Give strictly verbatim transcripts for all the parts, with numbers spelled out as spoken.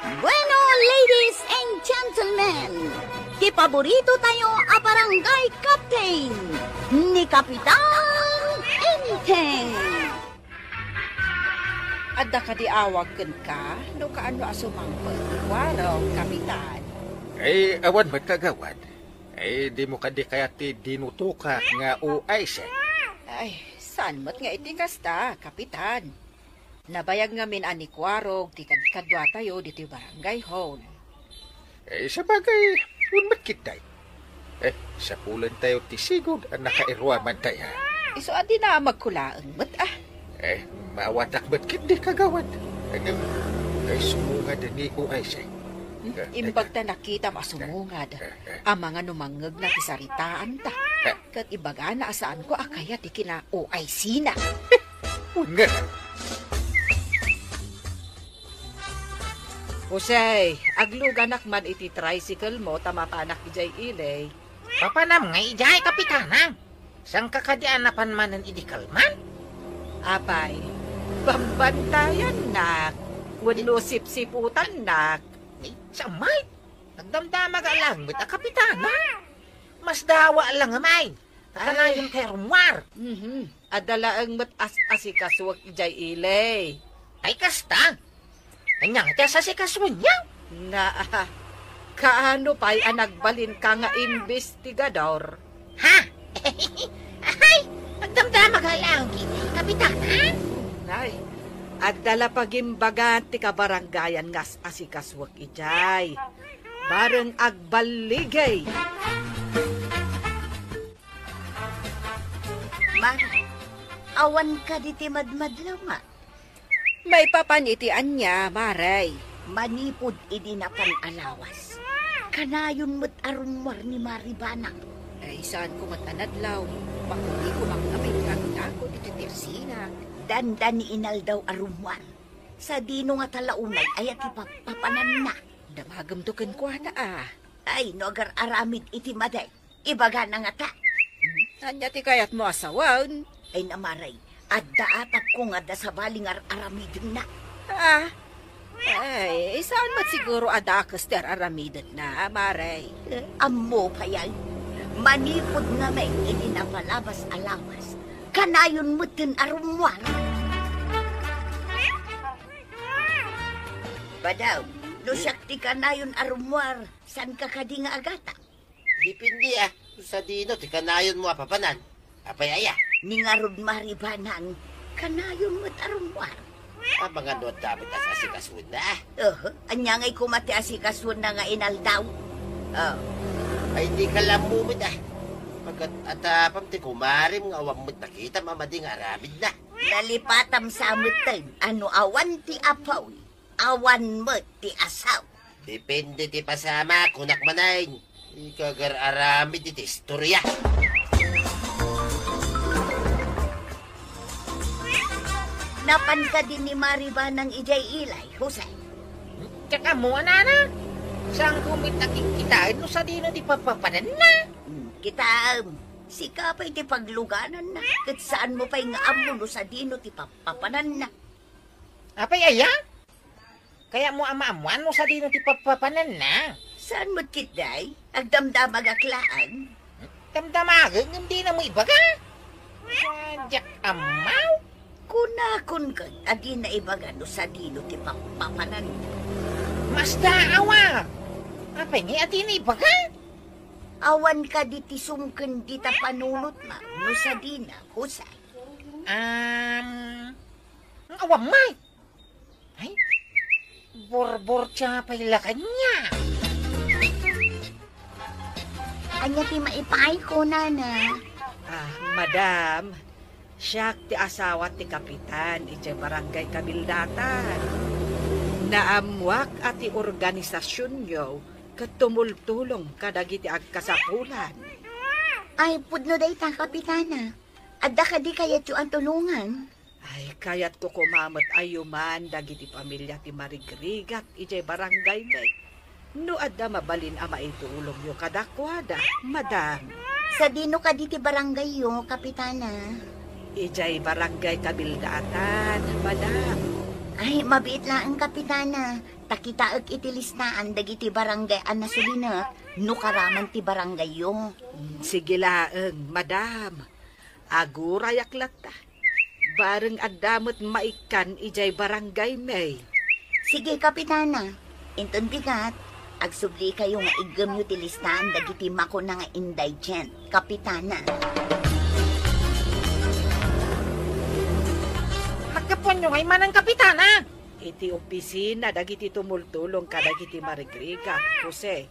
Bueno, ladies and gentlemen, ti paborito tayo a barangay captain, ni Kapitan Enteng. Adda kadi awag kenka no kaano a sumangpet ti kuarog, Kapitan? Ay, awan met, kagawad. Ay, dimo kadi kayat ti dinutokak nga O I C? Ay, saan met nga iti kasta, Kapitan? Nabayag ngamin a ni kuarog ti kadkaduatayo ditoy barangay hall. Eh, sabagay, wen met ketdi. Eh, sapulentayo ti sigud a nakairuamantayo. Isu a dinamagko laeng met, ah. Eh, maawatak met ketdi, kagawad. Ngem, eh, sumungad ni O I C. Hmm? Eh, imbag ta nakitam a sumungad, eh, eh, a mangano mangngegna ti saritaanta. Eh. Ket ibagana a saanko a kayat ti kina-O I C-na. Wen nga. Jose, agluganak man iti tricycle mo ta mapanak idiay ili. Papanam nga idiay, Kapitana? Saanka kadi a napan manen idi kalman? Apay, bambantayannak wenno sipsiputannak? Ay, saan met? Nagdamdamag a laeng met a Kapitana. Masdawa la nga may. Ay. Kanayon ti arummuar. Mhm. Adda laeng met as-asikasuek idiay ili. Ay, kasta? Ania nga ti as-asikasuenyo? Naa, kaano pay a nagbalinka nga imbestigador? Ha? Ay, nagdamdamag a laeng, Kapitana. Ay, adda la pagimbagan ti kabarangayan nga as-asikasuek idiay. Bareng agballigay. Mare, awan kadi ti madmadlawna? Maipapan iti ania, Mare? Manipud idi napan a lawas, kanayon met a rummuar ni Mari Banang. Ay, saanko met a nadlaw. Makulikot a maipagnakot iti tersina. Dandani inaldaw a rummuar. Sadino ngata la unay aya ti pappapananna? Damagemto kenkuana, a. Ay, no agar-aramid iti madeg, ibagana ngata. Ania ti kayatmo a sawen? Ay, Mare, adda atapko nga adda sabali nga ar-aramidenna. Ah, ay, saan met siguro a dakes ti ar-aramidenna, Mare? Ammo pay, ay. Manipud ngamin idi napalabas a lawas, kanayon metten a rummuar. Madam, no siak ti kanayon a rummuar, saanka kadi nga agatang? Depende, a. Sadino ti kanayonmo a papanan? Apay aya? Ni ngarud, Mari Banang, kanayon met a rummuar. Amangan no adda met as-asikasuenna, a. Oho, ania ngay koma ti asikasuenna nga inaldaw? Oh. Ay, dika la ammo met, a. Ket atapem ti kumarem nga awan met nakitam a madi nga aramidna. Nalipatam sa metten a no awan ti apuy, awan met ti asaw. Depende ti pasamak, kunak manen. Dika agar-aramid iti istoria. Napan kadi ni Mari Banang idiay ili, Jose? Diak ammo, nana. Saanko met a kitkitaen no sadino ti pappapananna. Hmm, kitaem. Sika pay ti paglugananna, ket saanmo pay nga ammo no sadino ti pappapananna. Apay aya? Kayatmo a maammuan no sadino ti pappapananna? Saan met ketdi? Agdamdamagak laeng. Damdamagek ngem dinamo ibaga. Diak ammo. Kunakon ket a dina ibaga no sadino ti pappapananna. Masdaaw a. Apay ngay a dina ibaga? Awan kadi ti sumken dita panunotna no sadina, Jose? Um, awan met. Ay, borbortia pay la kaniak. Ania ti maipaayko, nana? Ah, madam, siak ti asawa ti kapitan idiay barangay Kabildatan. Naammoak a ti organisasionyo ket tumultulong kadagiti agkasapulan. Ay, pudno dayta, Kapitana. Adda kadi kayatyo a tulongan? Ay, kayatko koma met a yuman dagiti pamilia ti marigrigat idiay barangaymi. No adda mabalin a maitulongyo kadakuada, madam. Sadino kadi ti barangayyo, Kapitana? Idiay barangay Kabildatan, madam. Ay, mabiit laeng, Kapitana. ta kitaek iti listaan dagiti barangay a nasulinek no karaman ti barangayyo. Sige laeng, madam. Agurayak latta. Bareng adda met maikkan idiay barangaymi. Sige, Kapitana. Inton bigat, agsublikayo nga iggemyo ti listaan dagiti makuna nga indigent, Kapitana. Aggapuanyo ngay manen, Kapitana? Iti opisina dagiti tumultulong kadagiti marigrigat, Jose.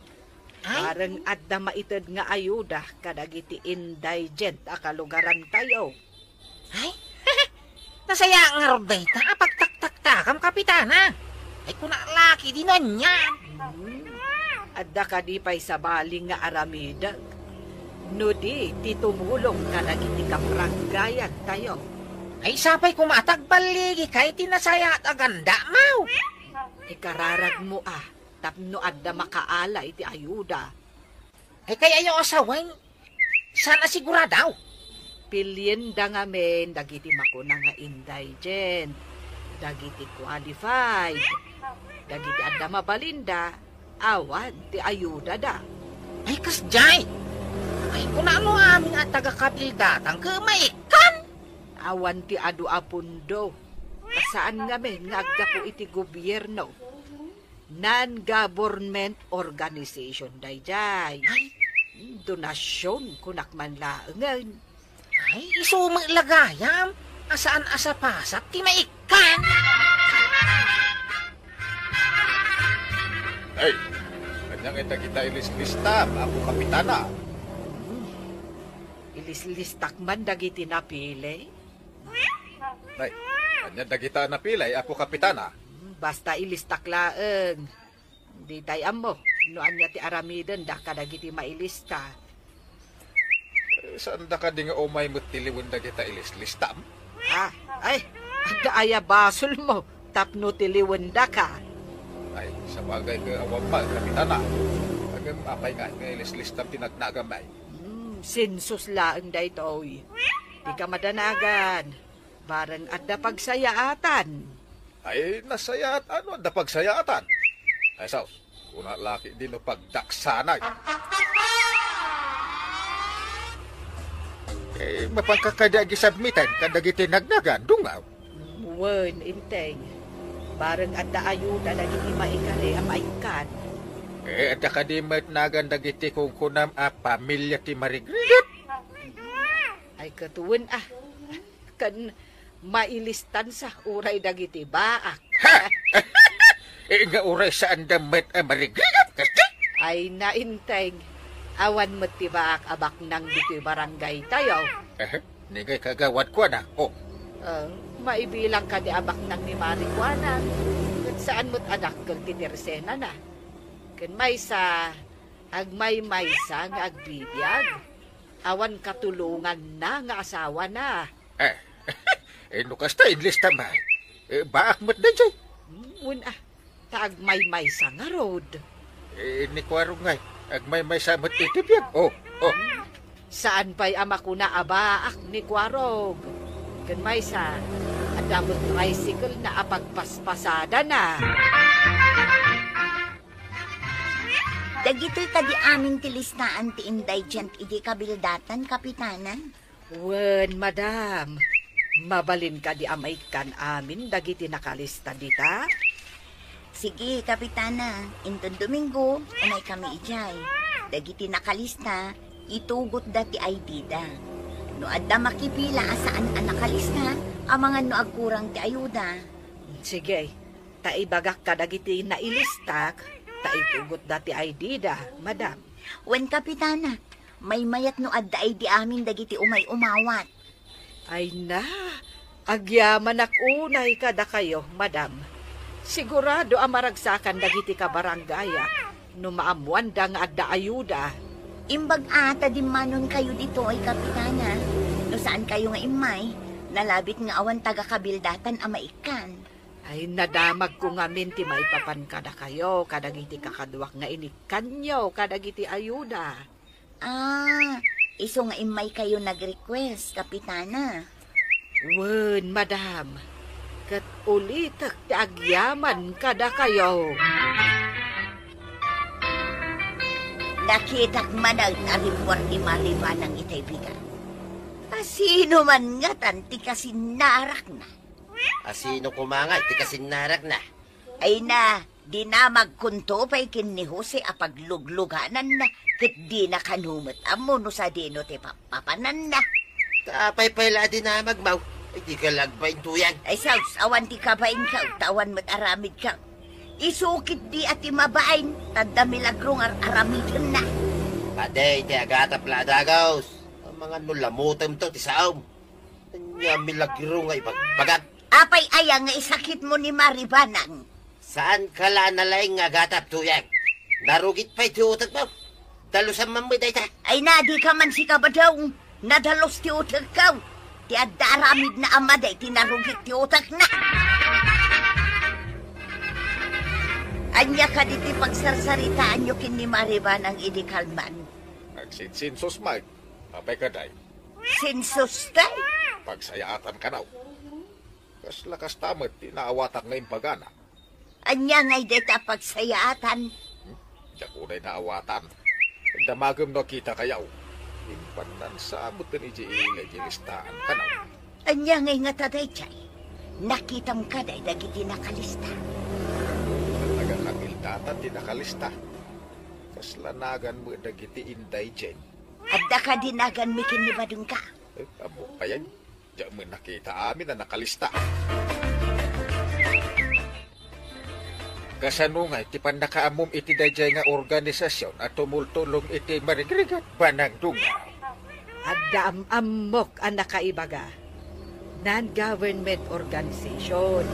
Ay? Bareng adda maited nga ayuda kadagiti indigent a kalugarantayo. Ay? Nasaya ngarud dayta a pagtaktaktakam, Kapitana. Ay, kuna la ketdi no ania. Hmm. Adda kadi pay sabali nga aramidek no di ti tumulong kadagiti kabarangayantayo? Ay, sapay koma ta agballigika iti nasayaat a gandam. Ikararagmo a tapno adda makaala iti ayuda. Ay, kay aya a sawen, saan a sigurado? Pilienda ngamin dagiti makuna nga indigent, dagiti qualified, dagiti adda mabalinda, awan ti ayudada. Ay, kasdiay. Ay, kunano amin a taga-kabildatan ket maikkan? Awan ti adu a pondo. Saan ngamin nga aggapu iti gobierno. Non-government organization daydiay. Ay. Donasion, kunak man laengen. Ay, isu met la gayam a saan a sapasat ti maikkan. Ay, ania ngay dagita ilislista, Apo Kapitana? Hmm. Ilislistak man dagiti napili. Nay, ania dagita a napili, Apo Kapitana? Hmm, basta ilistak laeng. Ditay ammo no ania ti aramidenda kadagiti mailista. Eh, saanda kadi nga umay met tiliwen dagita ilislistam? Ah, ay, adda aya basolmo tapno tiliwendaka? Ay, sabagay ket awan pay, Kapitana. Ngem apay ngay nga ilislistam ti nagnagam, ay? Hmm, sensus laeng daytoy. Dika madanagan. Bareng adda pagsayaatan. Ay, nasayaat, ano adda pagsayaatan? Ay, sus, kuna la ketdi no pagdaksanay. Eh, mapanka kadi agisubmiten kadagiti nagnagan, dungaw? Wen, Enteng. Bareng adda ayuda dagiti maikari a maikkan. Eh, adda kadi met nagan dagiti kunkunam a pamilia ti marigrigat? Ay, ket wen, ah. Ken mailistansa uray dagiti baak. Ha? Eh, nga uray saanda met a marigrigat, kasta? Ay, na, Enteng, awan met ti baak a baknang ditoy barangaytayo. Eh, ni ngay kagawad kuana? Oh. Eh, maibilang kadi a baknang ni Mari kuana. Ket saan met a dakkel ti tersenana. Ken maysa, agmaymaysa nga agbibiag. Awan katulonganna nga asawana. Eh, eh, no kasta, inlistam, eh, baak met daydiay. Wen, ah, ta agmaymaysa ngarud. Eh, ni Kuarog ngay, agmaymaysa met iti biag. Oh, oh. Saan pay a makuna a baak ni Kuarog? Ken maysa, adda met tricycle na a pagpaspasadana. Dagitoy kadi amin ti listaan ti indigent idi kabildatan, Kapitana? Wen, madam. Mabalin kadi a maikkan amin dagiti nakalista dita? Sige, Kapitana. Inton Domingo, umaykami idiay. Dagiti nakalista, itugotda ti I D da. No adda makipila a saan a nakalista, amangan no agkurang ti ayuda. Sige, ta ibagak kadagiti nailistak, ta itugotda ti I D da, madam. Wen, Kapitana, maymayat no adda I D amin dagiti umay umawat. Ay na, agyamanak unay kadakayo, madam. Sigurado a maragsakan dagiti kabarangayak no maammoanda nga adda ayuda. Imbag a ta dimmanonkayo ditoy, Kapitana. No saankayo nga immay, nalabit nga awan taga-kabildatan a maikkan. Ay, nadamagko ngamin ti maipapan kadakayo kadagiti kakaduak nga inikkanyo kadagiti ayuda. Ah, isu nga immaykayo nag-request, Kapitana. Wen, madam. ket ulitek ti agyaman kadakayo. Nakitak manen a rimmuar ni Maribanang itay bigat. Asino man ngatan ti kasinnarakna? Asino koma ngay ti kasinnarakna? Ay na, dinamagkonto pay ken ni Jose a pagluglugananna, ket dina kano met ammo no sadino ti pappapananna. Ta apay pay la a dinamagmo? Ay, dika la agbain, Tuyang. Ay, sus, awan ti kabainko, ta awan met aramidko. Isu ketdi a ti mabain, ta adda milagro nga ar-aramidenna. Padi ti agatap la a dagus. Amangan no lamutemto ti saom. Ania milagro nga ibagbagak? Apay aya nga isakitmo ni Maribanang? Saanka la a nalaing nga agatap, Tuyang. Narugit pay ti utekmo. Dalusan man met dayta. Ay na, dika man sikabadong. Nadalus ti utekko. Ti adda aramidna a madi ti narugit ti utekna. Ania kadi ti pagsarsaritaanyo ken ni Maribanang idi kalman? Agsinsinsus met. Apay kadi? Sinsus tay? Pagsayaatan kano. Kasla kasta met ti naawatak nga imbagana. Ania ngay dayta a pagsayaatan? Hmm? Diak unay naawatan. Damagem no kitakayo. Impannan sa metten idiay ili ti listaan kano. Ania ngay ngata daydiay? Nakitam kadi dagiti nakalista? Nagakabildatan ti nakalista. Kasla nagan met dagiti indigent. Adda kadi naganmi ken ni badengka? Eh, ammok pay, diak met nakita amin a nakalista. Kasano ngay ti pannakaammom iti daydiay nga organisasyon a tumultulong iti marigrigat banang dungaw? Adda am-ammok a nakaibaga. Non-government organization.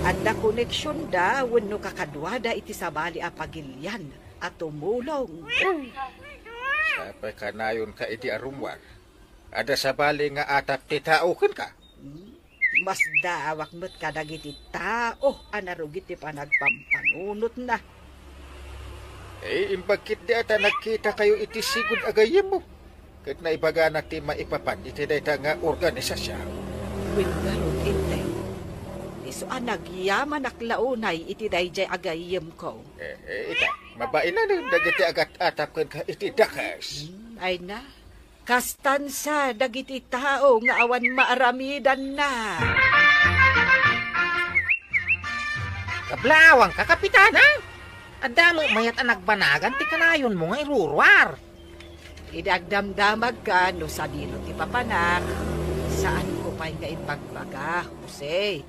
Adda koneksionda wenno kakaduada iti sabali a pagilian a tumulong. Sapay kanayonka idi a rummuar. Adda sabali nga atap ti tao kenka. Hmm? Masdaawak met kadagiti tao a narugit ti panagpampanunotna. Eh, imbag ketdi a ta nagkitakayo iti sigud a gayyemmo. Ket naibagana ti maipapan iti dayta nga organisasyon. Wen ngarud, Enteng, isu a nagyamanak la unay iti daydiay a gayyemko. Eh, eh, ita, mabainanen dagiti agat-atap kenka iti dakes. Hmm, ay na. Kastan sa dagiti tao nga awan maaramidanna. Kablaawanka, Kapitana? Adda met mayat a nagbanagan ti kanayonmo nga iruruar. Idi agdamdamagka no sadino ti papanak, saanko pay nga imbagbaga, Jose.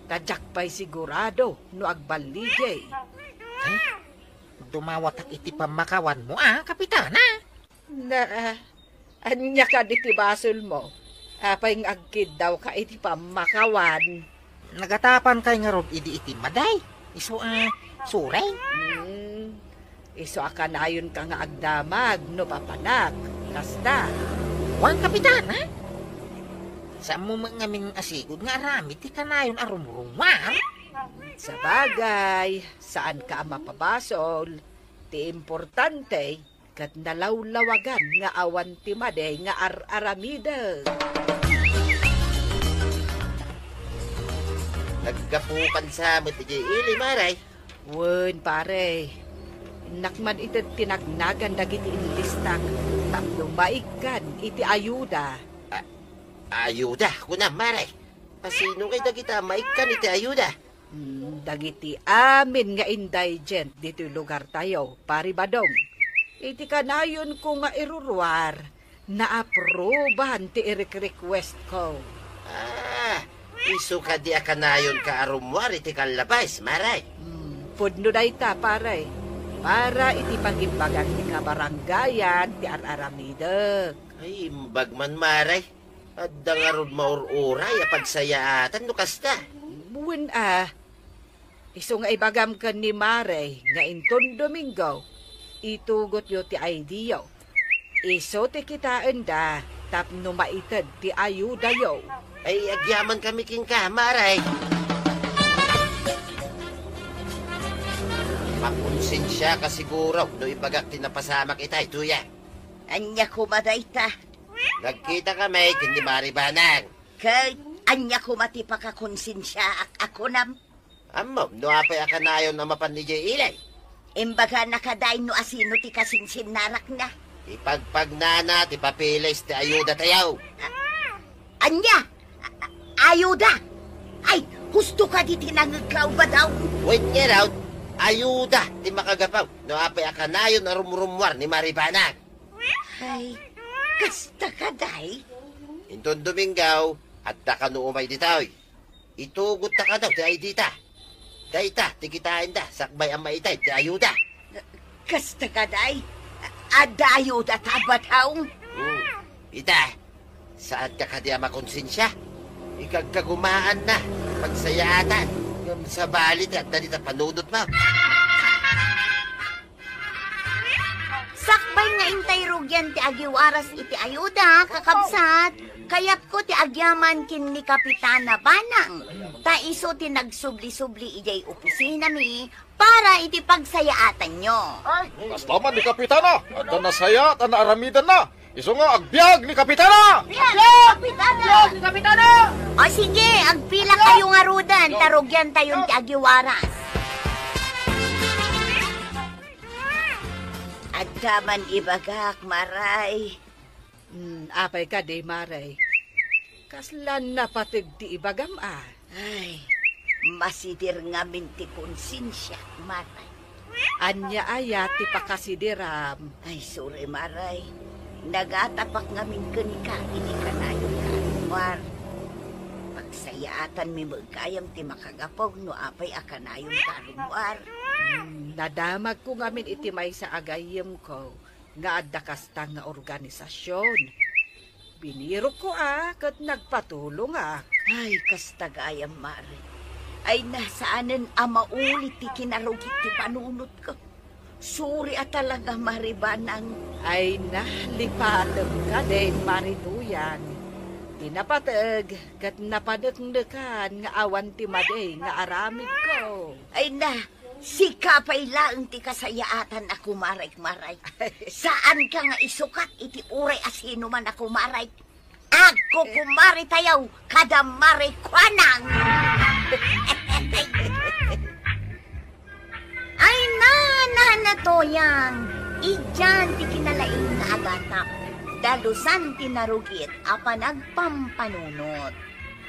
Ta diak pay sigurado no agballigay. Ay, dumawatak iti pammakawanmo, a, Kapitana. Na, ania kadi ti basolmo? Apay nga agkiddawka iti pammakawan? Nagatapankay ngarud idi iti madi? Isu a, suray? Hmm, isu a kanayonka nga agdamag no papanak, kasta. Wen, Kapitana? Saanmo met ngamin a sigud nga aramid ti kanayon a rumrumuar? Sabagay, saanka a mapabasol. Ti importante, ket nalawlawagan nga awan ti madi nga ar-aramidek. Naggapukan sa met idiay ili, Mare? Wen, pare. Innak man ited ti nagnagan dagiti inlistak tapno maikkan iti ayuda. A-, ayuda, kunam, Mare? Asino ngay dagita maikkan iti ayuda? Hmm, dagiti amin nga indigent ditoy lugartayo, Pari Badong. Iti kanayonko nga iruruar, naaprobahan ti irek-requestko. Ah, isu kadi a kanayonka a rummuar iti kallabas, Mare? Hmm, pudno dayta, pare. Para iti pagimbagak ti kabarangayan ti ar-aramidek. Ay, imbag man, Mare. Adda ngarud maur-uray a pagsayaatan no kasta. Wen a, isu nga ibagam ken ni Mare nga inton Domingo, itugotyo ti I D yo. Isu ti kitaenda tapno maited ti ayudayo. Ay, agyamankami kenka, Mare. Makonsensiaka siguro no ibagak ti napasamak itay, Tuya. Ania koma dayta? Nagkitakami ken ni Mari Banang. Ket Ania koma ti pakakonsensiaak a kunam? Ammom no apay a kanayon a mapan idiay ili? Imbagana kadi no asino ti kasinsinnarakna. Ipagpagnana ti papeles ti ayudatayo. Ania? A-, a-, ayuda? Ay, husto kadi ti nangngegko, Badaw. Wen ngarud, ayuda ti makagapu no apay a kanayon a rumrummuar ni Mari Banag. Ay, kasta kadi? Inton Domingo, adda kano umay ditoy. Itugotta kano ti I D ta. Dayta ti kitaenda sakbay a maited ti ayuda. Kasta kadi? Adda ayudata, Badaw? Hmm. Ita, saanka kadi a makonsensia? Ikagkagumaanna, pagsayaatan, ngem sabali ti adda dita panunotmo. Sakbay nga intay rugian ti agiwaras iti ayuda, kakabsat, kayatko ti agyaman ken ni Kapitana Banang, ta isu ti nagsubli-subli idiay opisinami para iti pagsayaatanyo. Ay, kasla man ni Kapitana, adda nasayaat a naaramidenna. Isu nga agbiag ni Kapitana! Biag ni Kapitana! Biag ni Kapitana! O sige, agpilakayo ngaruden, ta rugiantayon ti agiwaras. Adda man ibagak, Maray. Hmm, apay kadi, Maray? Kasla napateg ti ibagam a? Ay, masider ngamin ti konsensiak, Maray. Ania aya ti pakasideram? Ay, sorry, Maray. Nagatapak ngamin kenka idi kanayon a rummuar. Pagsayaatanmi met gayam ti makagapu no apay a kanayon a rummuar. Hmm, nadamagko ngamin iti maysa a gayyemko nga adda kasta nga organisasion. Binirokko a ket nagpatulongak. Ay, kasta gayam, Mari. Ay, na, saanen a maulit ti kinarugit ti panunotko. Sorry a talaga, Mari Banang. Ay, na, lipatem kadi, Mari Tuyan. Ti napateg ket napaneknekan nga awan ti madi nga aramidko. Ay, na, sika pay laeng ti kasayaatan a kumarek, Maray. Saanka nga isukat iti uray a sinoman a kumarek. Agkukumaretayo kada Mari Kuanang. Ay, na, na, na, Toyang. Idian ti kinalaing nga agatap. Dalusan ti narugit a panagpampanunot.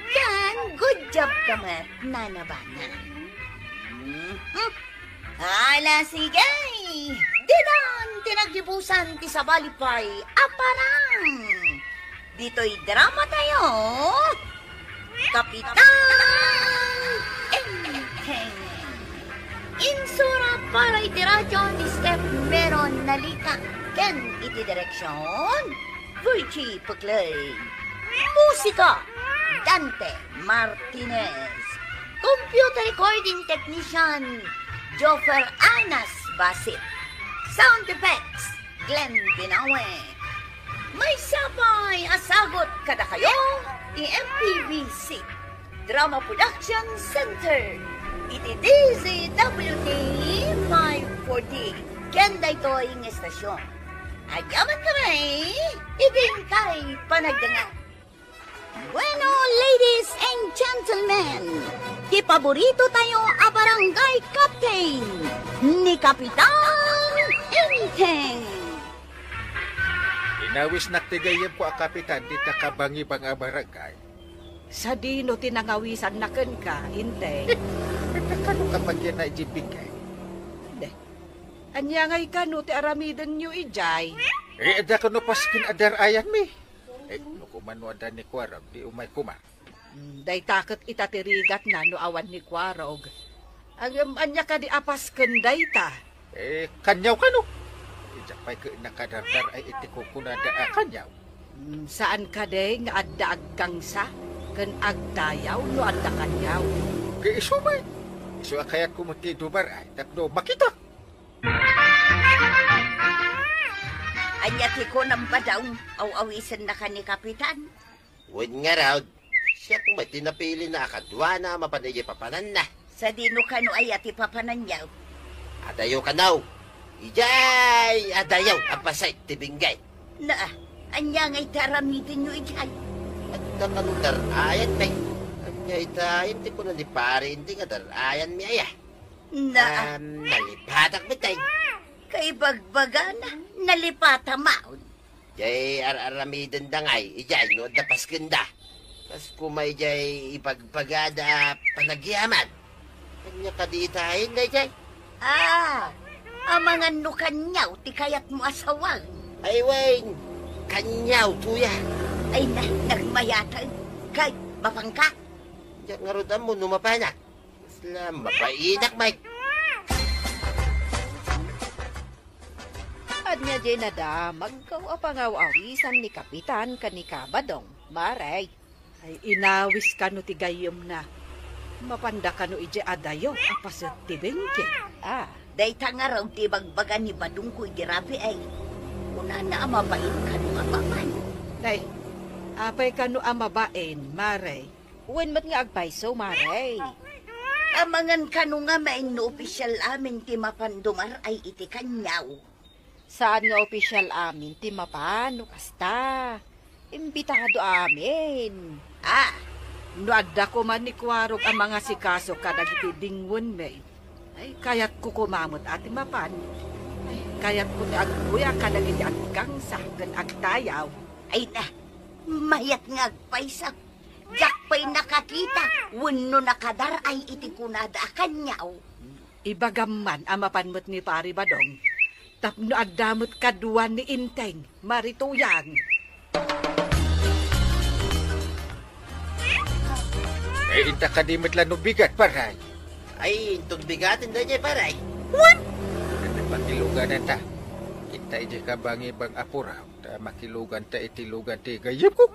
Ken good job ka met, Nana Bana. Mhm. Ala, sige! Didan ti naggibusan ti sabali pay a parang! Ditoy dramatayo, Kapitan Enteng. Insura para iti radyo ni Steph Meron Nalika ken iti direksyon, Virgie Peclay. Musika, Dante Martinez. Computer recording technician, Joffer Anas Basit. Sound effects, Glenn Binawe. Maysa pay a sagut kadakayo ti M P B C Drama Production Center iti D Z W T five forty. Ken daytoy nga estasyon. Agyaman kami iti inkay panagdengngeg. Bueno, ladies and gentlemen, ti paborito tayo a barangay captain, ni Kapitan Enteng. Inawisnak ti gayyemko a kapitan dita kabangibang a barangay. Sadino ti nangawisanna kenka, Enteng? Kano ka pagyan na iti bingkay? Ania ngay kano ti aramidenyo idiay? Eh, adda kano paskin a dar-ayanmi. Eh, no koma no adda ni Kuarog, di umay koma. Mm, dayta ket ita ti rigatna no awan ni Kuarog. Ngem, ania kadi a pasken dayta? Eh, kaniaw kano? Idiak pay ket nakadardar-ay iti kukunada a kaniaw. Mm, saan kadi nga adda agkangsa ken agdayaw no adda kaniaw? Ket isu met. Isu a kayatko met ti dumar-ay tapno makitak. Ania ti kunam, Badaw? Aw-awisennaka ni Kapitan? Wen ngarud, siak met ti napilina a kaduana a mapan idiay papananna. Sadino kano aya ti papananyo? Adayo kano. Idiay adayo a pasay ti bingkay. Na, ania ngay ti aramidenyo idiay? Adda kano dar-ayan, tay. Ania ita, inti kuna ni pare, inti nga dar-ayan mi aya. Na, Am, nalipatak mi, tay. Kaibagbagana, nalipata maon. Jay ar-aramidenda ngay, ijay no adda paskenda. Kas kuma ijay ibagbagada a panagyaman. Ania kadi itayen dayjay? Ah, amangan no kaniaw ti kayatmo a sawag. Ay, wen, kaniaw, tuya. Ay na, nagmayatan. Kay, mapanka? Diak ngarud ammo no mapanak. Kasla mabainak, Mike. Ania jay nadamagko a pangaw-awisan ni Kapitan ken ni Kabadong, Mare? Ay, inawis kano ti gayyemna. Mapanda kano idiay adayo a paset ti bengke. Ah, dayta ngarud ti ibagbaga ni Badongko iti rabii. Kunana a mabain kano a mapan. Nay, apay kano a mabain, Mare? Wen met nga agpayso, Mare. Amangan kano ngamin no opisyal amin ti mapan dumar-ay iti kaniaw. Saan nga opisyal amin ti mapan no kasta. Imbitado amin. Ah, no adda koma ni Kuarog a mangasikaso kadagiti dingwenmi, ay, kayatko koma met a ti mapan. Ay, kayatko ti agtuyak kadagiti agkangsa ken agtayaw. Ay na, mayat nga agpayso. Diak pay nakakita wenno nakadar-ay iti kunada a kaniaw. Ibagam man a mapan met ni Pari Badong tapno adda met kadua ni Enteng, Mare Tuyang. Eh, inta kadi met la no bigat, paray? Ay, inton bigaten dayjay, paray. Wen! Pakiluganan ta. Inta idiay kabangibang a puraw. Ta makilugan ta iti lugan ti gayyemko.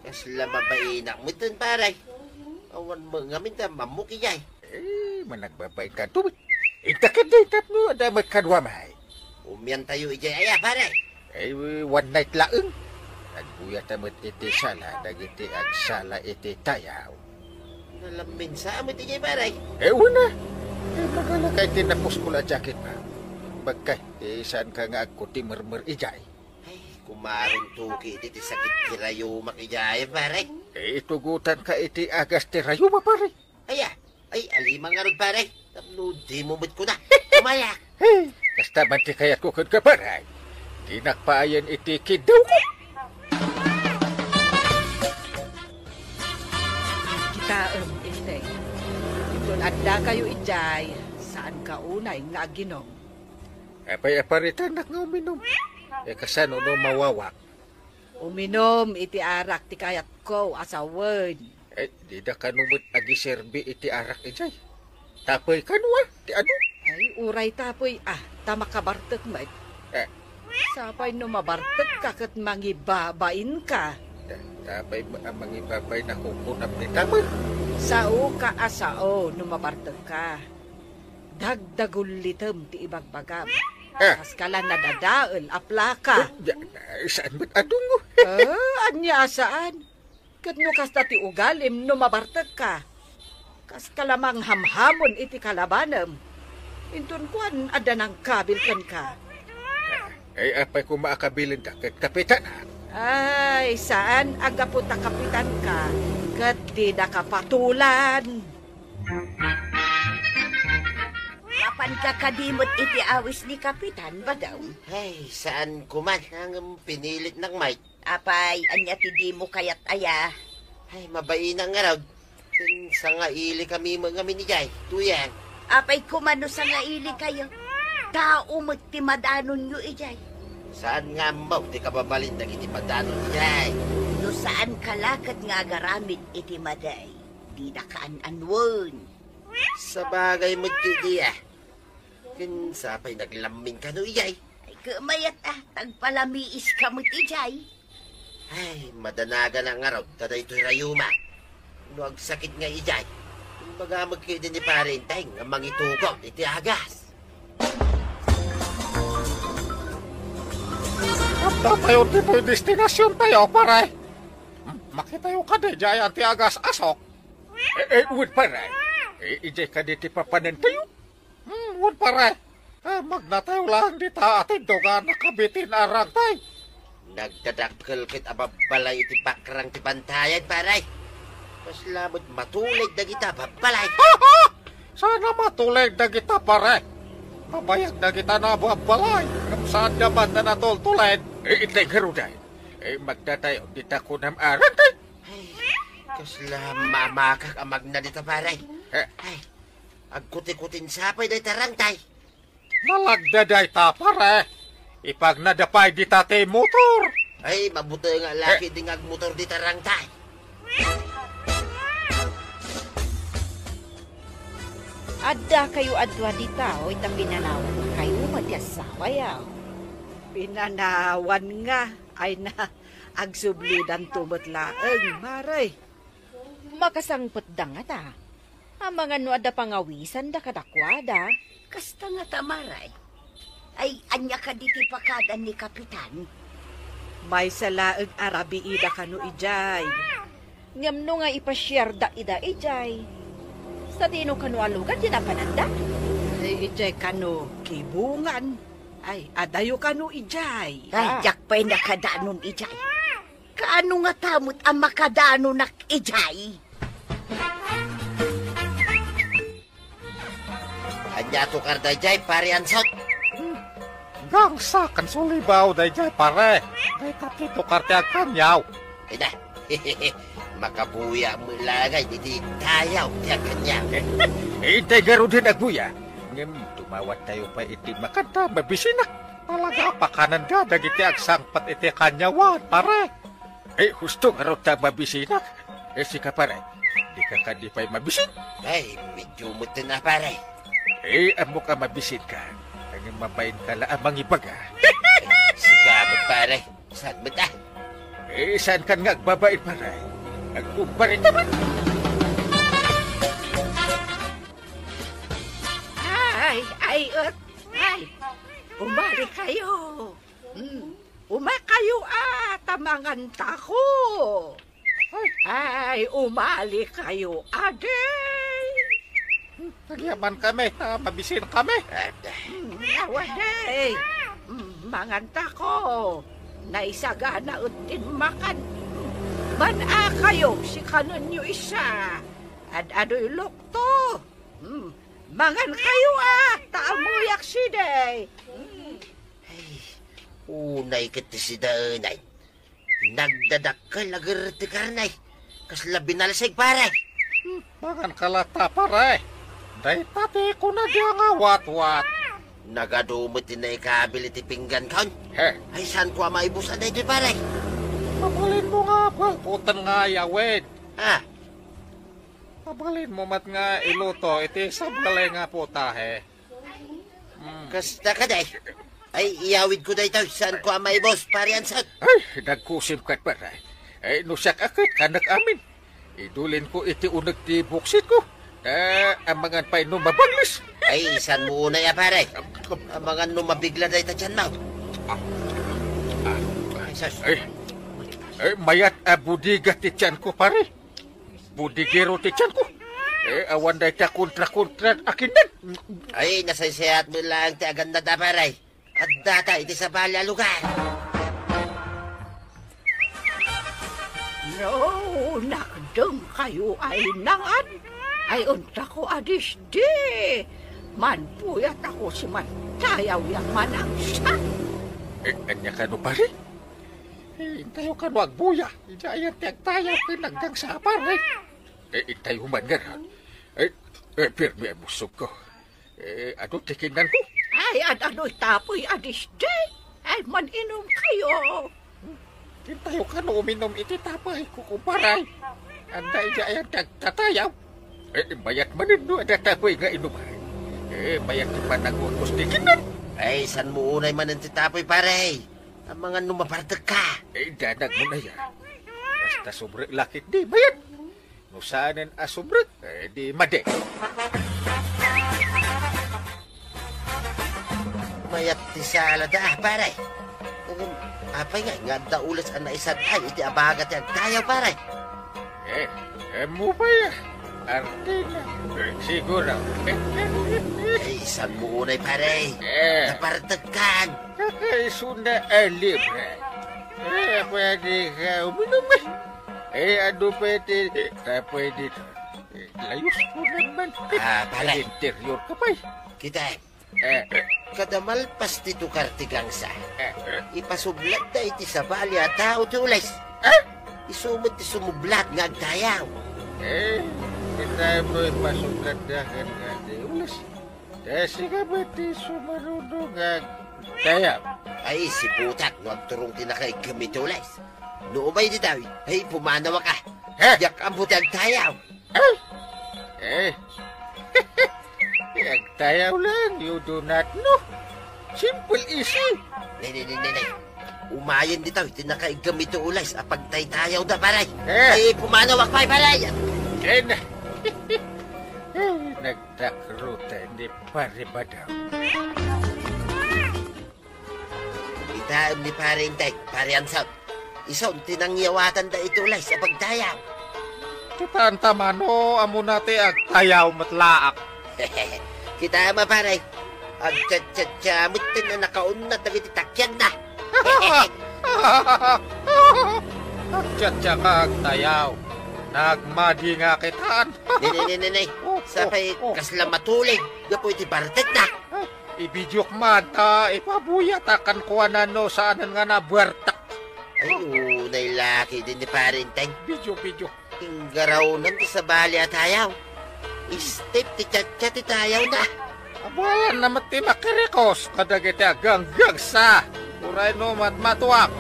Kasla mabainak metten, pare. Awan met ngamin ta mammok idiay. Eh, managbabain kanto met. Inta ketdi tapno adda met kadua, may. Umiantayo idiay aya, pare? Eh, one night laeng. Agbuyata met iti sala dagiti agsala iti tayaw. Nalamminsa met idiay, pare. Eh, wen a. Eh, magala ka iti napuskol a jacket, ma'am. Bagkay, eh, saanka nga agkutimermer idiay? Ay, kumaron tuki iti ti sakit ti rayumak idiay, pare. Eh, itugotan ka iti agas ti rayuma, pare. Aya, ay, alima ngarud, pare. Tapno dimo met kuna. Umayak. Hey, kasta man ti kayatko kenka, pare. Dinak paayen iti kiddawko. Kitaem, Enteng. Inton addakayo idiay, saanka unay nga aginom. Apay a paritanak nga uminom? Eh, kasano no mawawak? Uminom iti arak ti kayatko a sawen. Eh, dida kano met agiserbi iti arak idiay. Tapay kano a, ti adu? Ay, uray tapay a, ta makabartek met. Eh. Sapay no mabartekka ket mangibabainka. Ta-, tapay met a mangibabain a kukunam ti tamer. Saoka a sao no mabartekka. Dagdagullitem ti ibagbagam. Ah. Kaskala nadadael a plaka. Eh, ya, saan met a dungo? Ah, ania a saan? Ket no kasta ti ugalim no mabartekka, kaskala manghamhamon iti kalabanem. Inton kuan, adda nangkabil kenka. Ay, apay koma a kabilenda ket kapitanak? Ay, saan a gapu ta kapitanka, ket didaka patulan. Mapanka kadi met iti awis ni Kapitan, Badong? Ay, saan ko man, ngem pinilitnak, Mike. Apay, ania ti dimo kayat aya? Ay, mabainak ngarud. Ken sangaili kami met ngamin idiay, Tuyang. Apay koma no sangaili kayo? Tao met ti madanonyo idiay. Saan nga ammo ti kababalin dagiti madanon idiay? No saanka la ket nga agaramid iti madi, didaka an-anuen. Sabagay met ti dia. Ken sapay naglammin kano idiay? Ay, ket mayat a, tagpalamiiska met idiay. Ay, madanaganak ngarud ta daytoy rayuma. No agsakit nga idiay, imbaga met ketdi ni Pare Enteng nga mangitugaw iti agas. Adda tayo ditoy destinasiontayo, pare. Hmm, makitayo kadi idiay ti agas-asok? Eh, eh, wen, pare. Eh, idiay kadi ti papanentayo? Hmm, wen, pare. Ah, magnatayo laeng dita a tindog a nakabitin a ragtay. Nagdadakkel ket ababbalay iti bakrang ti pantayan, pare. Kasla met matulid dagita babbalay. Sana matulid dagita, pare. Mabayag dagita nababbalay. Ngem saan nga banda natultulid. Eh, itay garuden. Eh, magdatayo dita kunam arantay. Ay, kasla mamakak a magna dita, pare. Eh. Ay, agkutikutin sapay dayta rangtay. Nalagda dayta, pare. Ipagna da pay dita ti motor. Ay, mabuti nga laki di nga agmotor dita rangtay. Adda kayo adua dita, oy, ta pinanawan kayo, mati asawa ya. Pinanawan nga, ay na, agsubludan to met laeng, mare. Makasangpetda ngata. Amangan no adda pangawisanda kadakuada. Kasta ngata, mare. Ay, ania kadi ti pakadan ni Kapitan? Maysa laeng a rabiida kano idiay. Ngem no nga ipasiarda ida idiay, sadino kano a lugar ti napananda? Ay, idiay kano, kibungan. Ay, adayo kano idiay. Ay, ah, diak pay nakadanon idiay. Kaano ngata met a makadanonak idiay? Ania tukar daydiay, Pare Ansot? Gangsa ken sulibaw daydiay, pare. Dayta ti tukar ti agkaniaw. Ida, makabuya met laeng iti dayaw ti agkaniaw. Eh, intay garuden agbuya. Ngem dumawattayo pay iti makanta, mabisinak. Talaga, pakananda dagiti agsangpet iti kaniawan, pare. Eh, husto ngarud ta mabisinak. Eh, sika, pare, dika kadi pay mabisin? Ay, medyo metten a, pare. Eh, ammok a mabisinka. Ngem mabainka la a mangibaga. Eh, sika met, pare. Saan met a? Eh, saankan nga agbabain, pare? Agkumparita met. Ay, ay, et, ay. Umali kayo. Hmm. Umay kayo, a, ta mangantako. Ay, umali kayo, adi. Nagyaman kami, ta mabisin kami. Hmm, awa, di. Hmm, mangantako. Naisagana et ti makan. Man-a kayo, sikanenyo isa. Ad-adoy lukto. Hmm, mangan kayo, a, ta ammoyak sidi. Hmm. Ay, unay ket ti sidaenay. Nagdadakkel a ger ti karne. Kasla binalsig, pare. Hmm, mangan ka latta, pare. Dayta ti kunada nga watwat. Nagadu met ti naikabil iti pinggankon. He. Ay, saanko a maibusan daytoy, pare? Mabalinmo nga pulputen nga ayawid. Ah. Mabalinmo met nga iluto iti sabali nga putahe. Hmm. Kasta kadi. Ay, iyawidko daytoy. Saanko a maibus, Pare Ansot? Ay, nagkusim ket, pare. Ay, no siak a ket, kanak amin. Idulinko iti uneg ti buksitko. Ta, amangan pay no mabanglis. Ay, saanmo unay a, pare? Amangan no mabigla dayta tianmo. Ah. Ah. Ay, sus. Ay. Ay, mayat a bodega ti tianko, pare. Bodigero ti tianko. Eh, awan dayta kontra-kontra a kinnan. Ay, nasaysayat met laeng ti agannad a, pare. Addata iti sabali a lugar. No, nakdem kayo ay nangan, ay untako a disdi. Manpuyat ako si mantayaw ya manangsa. Eh, ania kano, pare? Eh, intayo kano agbuya. Ida ayan ti agtayaw ken agdangsa, pare. Eh, intayo man ngarud. Eh, eh, pirmi a busogko. Eh, adu ti kinnanko. Ay, ad-adu tapoy a disdi. Ay, man-inom kayo. Intayo kano uminom iti tapay, kukumparay. Anda ida ayan ti agtatayaw. Eh, mayat manen no adda tapoy nga inuman. Eh, mayat ti panagurkos ti kinnan. Ay, saanmo unay manen ti tapoy, pare? Amangan no mapartek ka. Eh, danag mo na ya. Basta sobre lakit di mayat. No saanen a sobre, eh, di madi. Mayat ti salad, a, pare. Apay nga, nga adda ules a naisad-ay iti abaga ti agtayaw, pare? Eh, ammo pay, a. Arte na. Eh, siguro. Eh, saanmo unay, pare? Eh. Napartek kan. Kakaisuna a libre. Eh, pwede ka uminom, eh. Eh, ano pwede? Eh, pwede. Eh, layos ko naman. Ah, pare. Interior ka pa, eh. Kita, eh. Eh, kada malpas ti tukar ti gangsa, eh, ipasublatda iti sabali a tao ti ules. Eh? Isu met ti sumublat nga agtayaw. Eh, kita mo ipasublatda ken nga ti ules. Desi ka met ti sumaruno nga agtayaw. Ay, siputak no agturong ti nakaiggem iti ules. No umay ditoy, ay, pumanawak a. Eh? Diak ammo ti agtayaw. Eh? Eh? Agtayaw lang, you do not know. Simple, easy. Ne, ne, ne, ne, ne. Umayen ditoy ti nakaiggem iti ules a pagtaytayawda, pare. Eh? Ay, pumanawak pay, pare. Eh, na. Eh, nagtakrutan ni Pare Badaw. Itaem ni Pare Enteng, Pare Ansaut. Isun ti nangyawatanda iti ules a pagtayaw. Kitaenta mano, ammona ti agtayaw met laak. Kitaem a, pare. Agchatchatcha met ti nakaunat dagiti takiagna. Agchatcha ka agtayaw. Nagmadi nga kitan. Ne, ne, ne, ne, ne. Oh, oh, oh. Sapay kasla matuling gapu iti bartekna. Ibidiok man ta ipabuyatak kenkuana no saanen nga nabuertek. Ay, unay laki din ni Pare Enteng. Bidio, bidio. Inggarawnan ti sabali a tayaw. Step ti chatchat ti tayawna. Abayan na met ti makirikos kadagiti aganggagsa. Uray no matmatuak.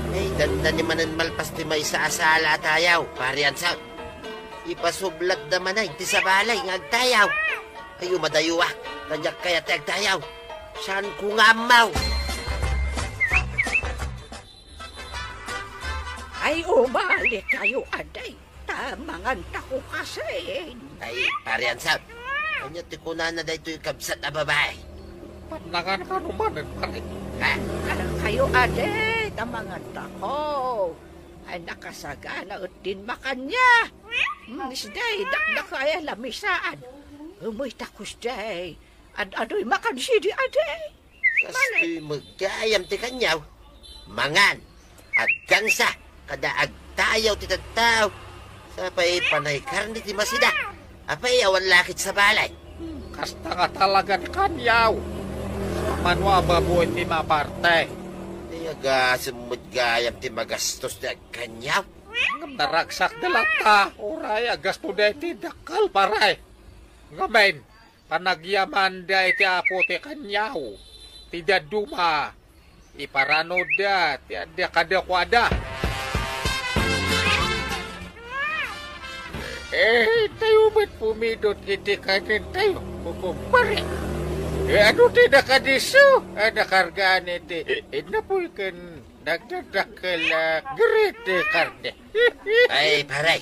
Ay, dandani manen malpas ti maysa a sala a tayaw, Pare Ansaut. Ipasublatda manen ti sabali nga agtayaw. Ay, umadayo a. Kaniak kayat ti agtayaw. Saanko nga ammo. Ay, umalikayo, adi. Ta mangantako kasin. Ay, Pare Ansaut. Ania ti kunana daytoy kabsat a babai? Pannangan kano manen, pare? Ha? Kayo, adi, ta mangantako. Ay, nakasagana et din makania. Hmm, isday, dakdakay a lamisaan. Umay ta kusday. Ad-adoy makan sidi, adi. Kastoy met gayam ti kaniaw. Mangan, aggangsa, kada agtayaw ti tattao. Sapay panay karne ti masida. Apay, awan lakit sa balay. Hmm, kasta nga talaga ti kaniaw. Mano a baboy ti maparte. Ay, agasem met gayam ti magastos ti agkaniaw. Ngem naragsak da latta, uray agasto da iti dakkel, pare. Ngamin, panagyamanda iti Apo ti kaniaw, ti dadduma, iparanodda ti adda kadakuada. Eh, tayo met pumidot iti kanentayo, kukumpare. Eh, ano ti nakadiso? Ah, nakargaan iti inapoy ken nagdadakkel a gret ti karne. Ay, pare,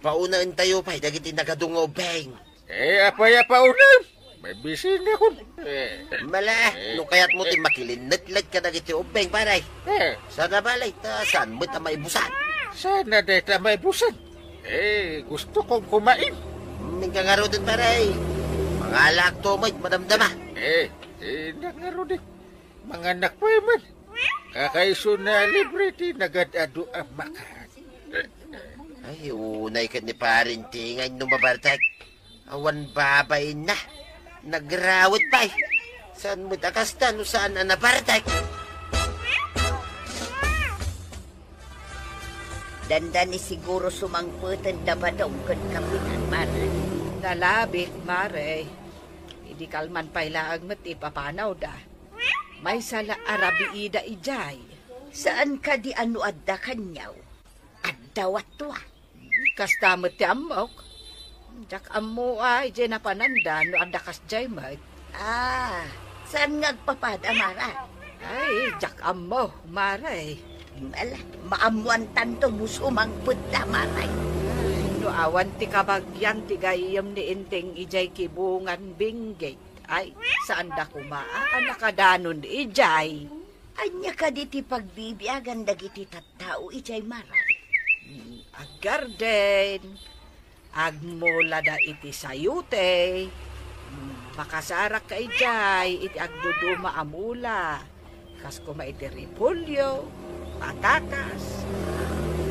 paunaentayo pay dagiti nagadunga ubbing. Eh, apay a paunam? Mabisinakon. Eh. Mala, eh, no kayatmo ti eh, makilinnet laeng kadagiti ubbing, pare. Eh. Sana balay, ta saan met a maibusan? Sana dayta maibusan? Eh, gusto kong kumain. Minka ngaruden, pare. Mangalaakto met madamdama. Eh, eh, nangaruden. Manganak pay man. Kakaisuna libre ti nagad-adu a makan. Ay, unay ket ni Pare Enteng no mabartek. Awan babainna. Nagrawet pay. Saan met a kasta no saan a nabartek? Dandani siguro sumangpeten da Badong ken Kapitan, mare. Nalabit, mare. Idi kalman pay laeng met ti ipapanawda. Maysa la a rabiida idiay. Saan kadi a no adda kaniaw? Adda wattua. Kasta met ti ammok. Diak ammo a idiay napananda no adda kasdiay met. Ah, saan nga agpapada, mare? Ay, diak ammo, mare. Ala, maammoantanto no sumangpetda, mare. Ay, no awan ti kabagian ti gayyem ni Enteng idiay Kibungan, Benguet. Ay, saanda koma a nakadanon idiay. Ania kadi ti pagbibiagan dagiti tattao idiay, mare? Hmm, aggarden, agmulada iti sayote, hmm, makasarakka idiay iti agduduma a mula, kas koma iti repolyo, patatas,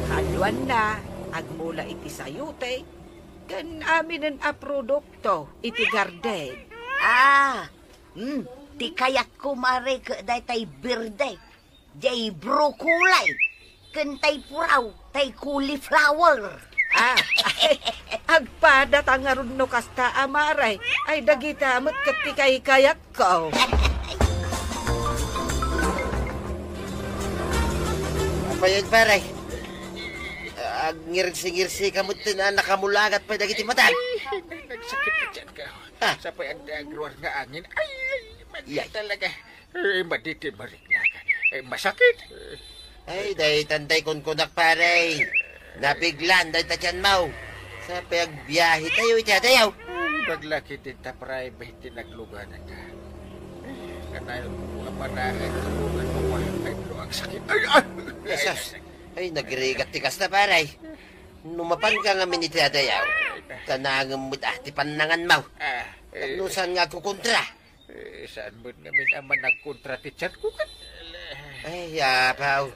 kaduanna, agmula iti sayote, ken aminen a produkto iti garden. Ah, hmm, ti kayatko, Mare, ket daytay berde, jay broccoli, ken tay puraw, tay cauliflower. Ah, agpada ta ngarud no kasta, a Mare, ay dagita met ket ti kaykayatko. Apay, Pare? Agngirsi-ngirsi ka met ti na-, nakamulagat pay dagiti matam. Ay, nagsakit ti tiyan ko. Ah. Sapay agdagruar nga angin. Ay, ay, madi Yay. talaga. Eh, madi ti mariknak. Eh, masakit. Ay, daytan tay kunkunak, Pare. Nabiglan dayta tiyanmo. Sapay agbiahe tayo iti adayo. Ay, baglaki ti ta private ti nagluganan ka. Kanayon mo nga panaay, tulungan mo ko. Ay, no, ang sakit. Ay, ay! Jesus. Ay, nagrigat ti kasta, Pare. No mapan ka ngamin iti adayo, tanangem met, ah, ti pannanganmo. Ah, eh. Tapno saan nga agkukontra? Eh, saan met ngamin a managkontra ti tiyan ko ket? Ay, apaw.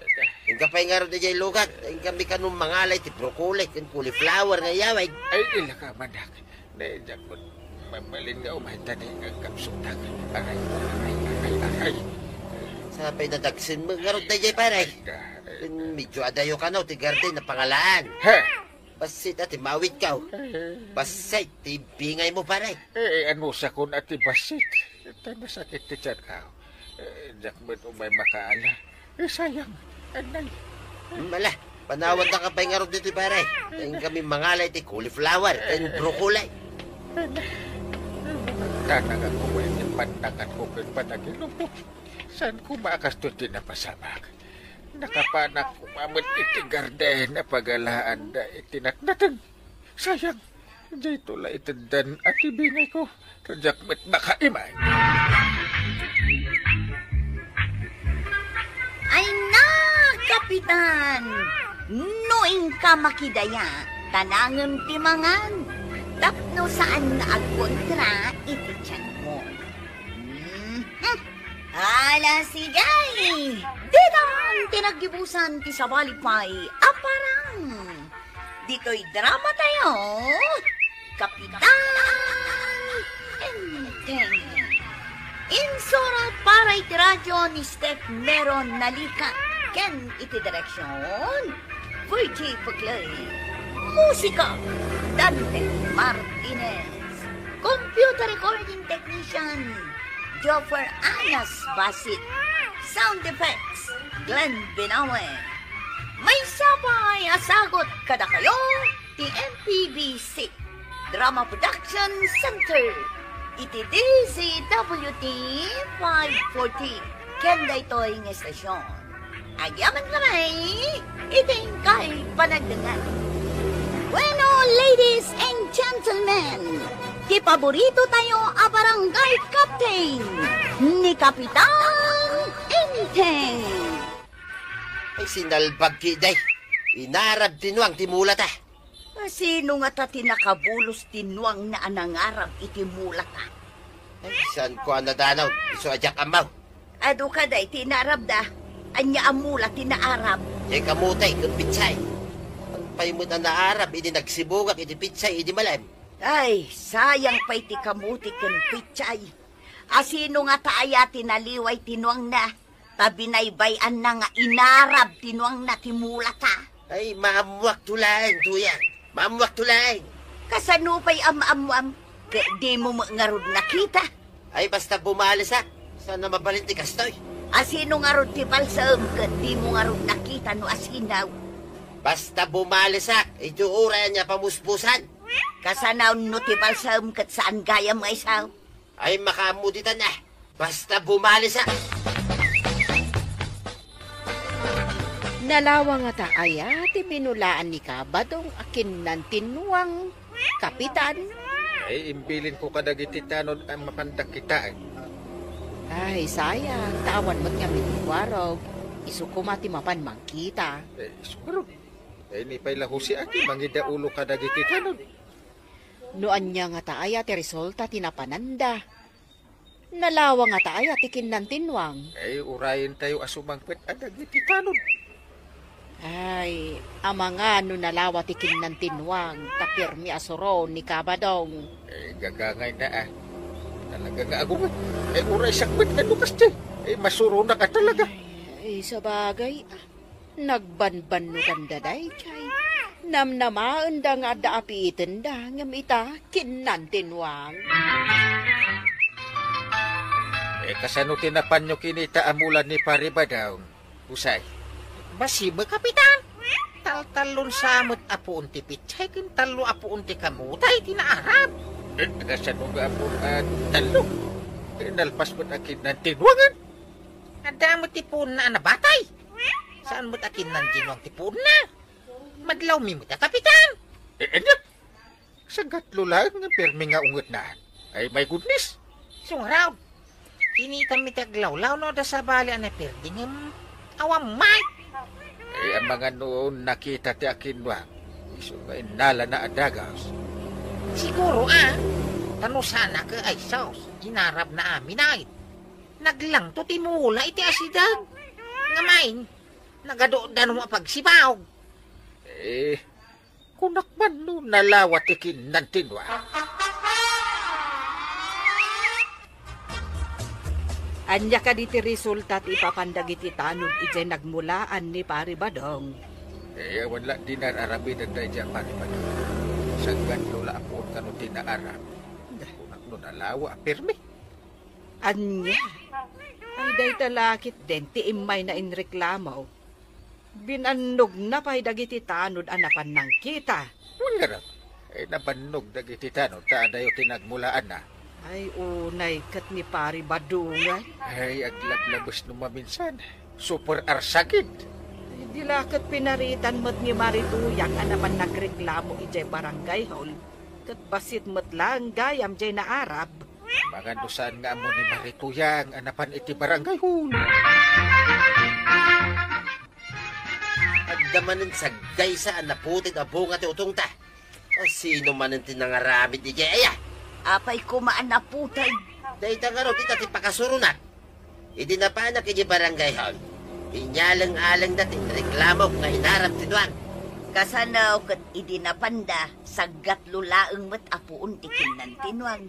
Inka pay ngarud idiay lugat. Inka mi kano mangala iti broccoli ken cauliflower nga iyawid. Ay, ilaka manak. Diak met mabalin nga umay ta di agkapsutak. Aray, aray, aray, aray. Sapay nadagsen met ngarud daydiay, Pare. Ay, ka. Ken medyo adayo kano ti garden a pangalaan. Ha? Bassit a ti mawidko. Eh. Bassit ti bingaymo, Pare. Eh, anusakon a ti bassit? Ta nasakit ti tiyanko. Eh, diak met umay makaala. Eh, sayang. Anay. Hmm, ala, panawandak pay ngarud ditoy, Pare. Inka mi mangala iti cauliflower ken broccoli. Tanang ako iti pandangan ko ken panagilumko. Saan ko maakasto ti napasamak? Nakapanak koma met iti garden a pagalaanda iti natnateng. Sayang, dayto la iteddan a ti bingayko. Diak met makaimay. Ay na, Kapitan! No inka makidaya, tanangem ti mangan. Tapno saan nga agkontra iti tiyanmo. Mhm. Ala, sige! Ditan ti naggibusan ti sabali pay a parang. Ditoy drama tayo, Kapitan Enteng. Insurat para iti radyo ni Steph Meron Nalica ken iti direksyon, Virgie Buclay. Musika, Dante Martinez. Computer recording technician, Joffer Anas Basit. Sound effects, Glenn Binawe. Maysa pay a sagut kadakayo ti M P B C Drama Production Center iti D Z W T five forty ken daytoy nga estasyon. Agyaman kami iti inkay panagdengngeg. Bueno, ladies and gentlemen, ti paborito tayo a barangay captain, ni Kapitan Enteng. Ay, sinalbag ki, day. Inarab ti nuang ti mulata. Sino ngata ti nakabulos ti nuangna a nangarab iti mulata? Ay, saanko a nadanaw, isu a diak ammo. Adu kadi ti naarabda? Ania a mula ti naarab? Diay kamote ken pitsay. Saan pay met a naarab idi nagsibugak iti pitsay idi malem? Ay, sayang pay ti kamote ken pitsay. Asino ngata aya ti naliway ti nuangna? Ta binaybay-anna nga inarab ti nuangna ti mulata. Ay, maammoakto laeng, Tuyang. Maammoakto laeng. Kasano pay a maammoam? Ket dimo met ngarud nakita? Ay, basta bumalisak. Saan a mabalin ti kastoy? Asino ngarud ti balsem ket dimo ngarud nakita no asino? Basta bumalisak, idiay uray ania pamuspusan. Kasano no ti balsem ket saan gayam nga isu? Ay, makaammo ditan a. Basta bumalisak. Nalawa ngata aya ti binulaan ni Kabadong a kinnan ti nuang, Kapitan? Ay, imbilinko kadagiti tanod a mapanda kitaen. Ay, sayang, ta awan met ngamin ti warog. Isu koma ti mapan mangkita. Eh, isu ngarud. Eh, ni pay la Jose a ti mangidaulo kadagiti tanod. No ania ngata aya ti resulta ti napananda? Nalawa ngata aya ti kinnan ti nuang? Ay, urayentayo a sumangpet a dagiti tanod. Ay, amangan no nalawa ti kinnantinnuang, ta permi a suron ni Kabadong. Eh, gagangay na, ah. Talaga nga agunget. Eh, uray sakbet nga lukas di. Eh, masuronak a talaga. Ay, ay, sabagay, ah. Nagbanbannugan da dayjay. Namnamaenda nga adda apiitenda, ngem ita, kinnantinnuang. Eh, kasano ti napanyo kinita a mula ni Pari Badong? Usay. Basi met, Kapitan. Taltallon sa met a puon ti pitsay ken tallo a puon ti kamutay ti naarab. Eh, kasano nga a puon a tallo? Eh, nalpas met a kinnantinnuangan. Adda met ti puonna a nabatay. Saan met a kinnantinnuang ti puonna? Madlawmi met a, Kapitan. Eh, anya? Sagatlo laeng nga permi nga ungetna. Ay, my goodness! Sungraw, kinitam iti aglawlaw no adda sabali a naperdi ngem awan met. Ay, amangan no nakita ti akinwa. Isu nga innalana a dagas. Siguro, ah. Ta no saan a ket ay sus, inarabna amin ay. Naglangto ti mula iti asideg. Ngem ay, nagaduda no mapagsibaw. Eh, kunak man no nalawa ti kinnantinwa. Ania kadi ti resulta ti ipapan dagiti tanod idiay nagmulaan ni Pari Badong? Eh, awan la dinar aramiden daydiay a Pari Badong. Sagatlo la a puon kano ti naarab. Kunak no nalawa a permi. Ania? Ay, dayta la ketdin ti immayna inreklamo. Binannogna pay dagiti tanod a napan nangkita. Wen ngarud, eh, nabannog dagiti tanod ta adayo ti nagmulaanna. Ay, unay ket ni Pari Badong. Ay, aglablabes no maminsan. Super arsagid. Ay, di la ket pinaritan met ni Mari Tuyang a napan nagreklamo idiay barangay hall. Ket bassit met laeng gayam diay naarab. Amangan no saan nga ammo ni Mari Tuyang a napan iti barangay hall. Adda manen sagaysa a naputed a bunga ti utongta. O, sino manen ti nangaramid idiay aya? Apay koma a naputed? Dayta ngarud ita ti pakasuronak. Idi napanak idiay barangay hall, inyaleng-alengda ti inreklamok nga inarab ti nuang. Kasano ket idi napanda, sagatlo laeng met a puon ti kinnantinnuang.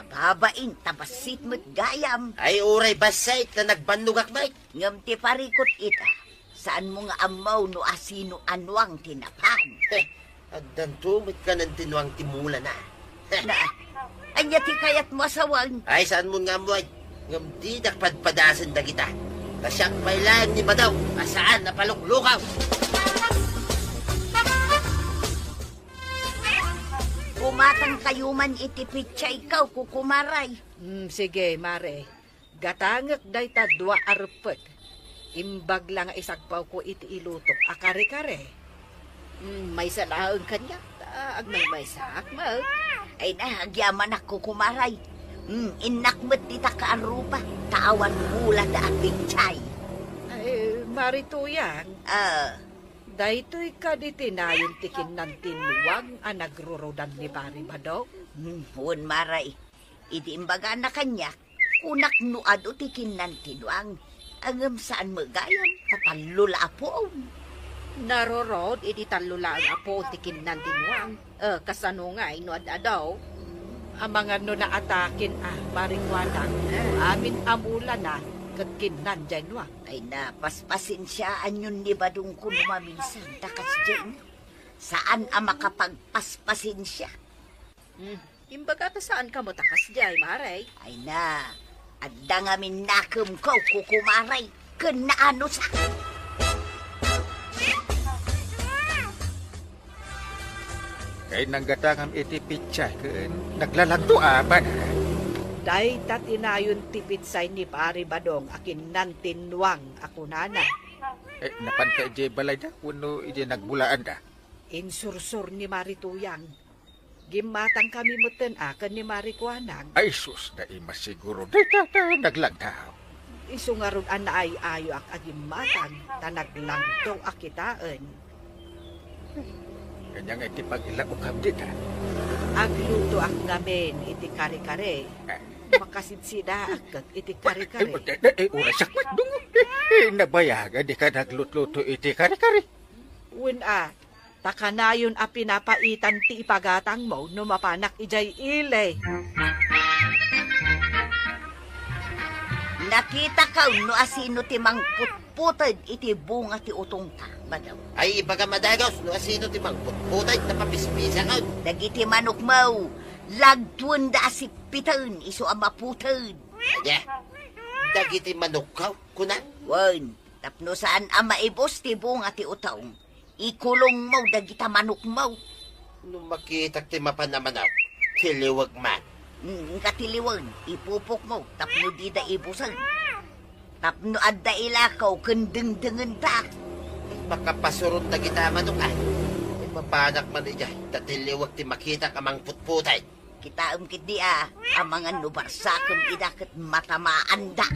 Nababain ta bassit met gayam. Ay, uray bassit ta nagbannogak met. Ngem ti parikut ita, saanmo nga ammo no asino a nuang ti napan. Heh, addanto met kanantinnuang ti mulana. Heh. Na, ania ti kayatmo a sawen? Ay, saanmon nga ammoen. Ngem didak padpadasen dagita. Ta siak pay laeng ni Badong a saan a paluklukaw. Bumatangkayo man iti pitsayko, kukumaray. Hmm, sige, Mare. Gatangek dayta dua a reppet. Imbag la nga isagpawko iti ilutok a kare-kare. Hmm, maysa laeng kaniak, ta agmaymaysaak met. Ay na, agyamanak, kukumaray. Hmm, innak met dita kaarupa, ta awan mulada a pitsay. Ay, Mari Tuyang. Ah. Daytoy kadi ti nayon ti kinnantinnuang a nagrurudan ni Pari Badong? Hmm, wen, Maray. Idi imbagana kaniak, kunak no adu ti kinnantinnuang, ngem saan met gayam, ta tallo la a puon. Narurod idi tallo laeng a puon ti kinnantinnuang. Eh, kasano ngay no ad-adu? Amangan no naataken a, Mari Kuanang, amin a mulana ket kinnantinnuang. Ay na, paspasensiaanyon ni Badongko no maminsan, ta kasdiay. Saan a makapagpaspasensia. Hmm, imbaga ta saan kamo ta kasdiay, Maray. Ay na, adda ngamin nakemko, kukumaray, ken naanusak. Kay nanggatangam iti pitsay ken naglalangto a bana. Dayta ti nayon ti pitsay ni Pari Badong a kinnantinnuang a kunana. Eh, napanka idiay balayda wenno idiay nagmulaanda? Insursor ni Mari Tuyang. Gimmatangkami metten a ken ni Mari Kuanang. Ay sus, naimasiguro. Dayta ta naglangto. Isu ngarud a naay-ayoak a gimmatang ta naglangto a kitaen. Ania ngay ti pagilawkam dita? Aglutoak ngamin iti kare-kare. Eh. Makasidsidaak ket iti kare-kare. Eh, eh, eh, eh, urasak met, dungo. Eh, eh, nabayagan di ka naglutluto iti kare-kare. Wen a, ta kanayon a pinapaitan ti ipagatangmo no mapanak idiay ili. Nakitakaw no asino ti mangputputed iti bunga ti utongta, Badaw. Ay, ibagam a dagus no asino ti mangputputed, napapispisakon. Dagiti manokmo, lagtuenda a sippiten isu a maputed. Ania? Dagiti manokko, kuna? Wen, tapno saan a maibus ti bunga ti utong, ikulongmo dagita manokmo. No makitak ti mapan a manok, tiliwek man. Mm, inka tiliwen, ipupokmo tapno dida ibusen. Tapno adda ilakaw ken dengdengenta. Makapasuron dagita manok, a. Mapanak man idiay, ta tiliwek ti makitak a mangputputay. Kitaem ketdi a, amangan no barsakem ida ket matamaanda.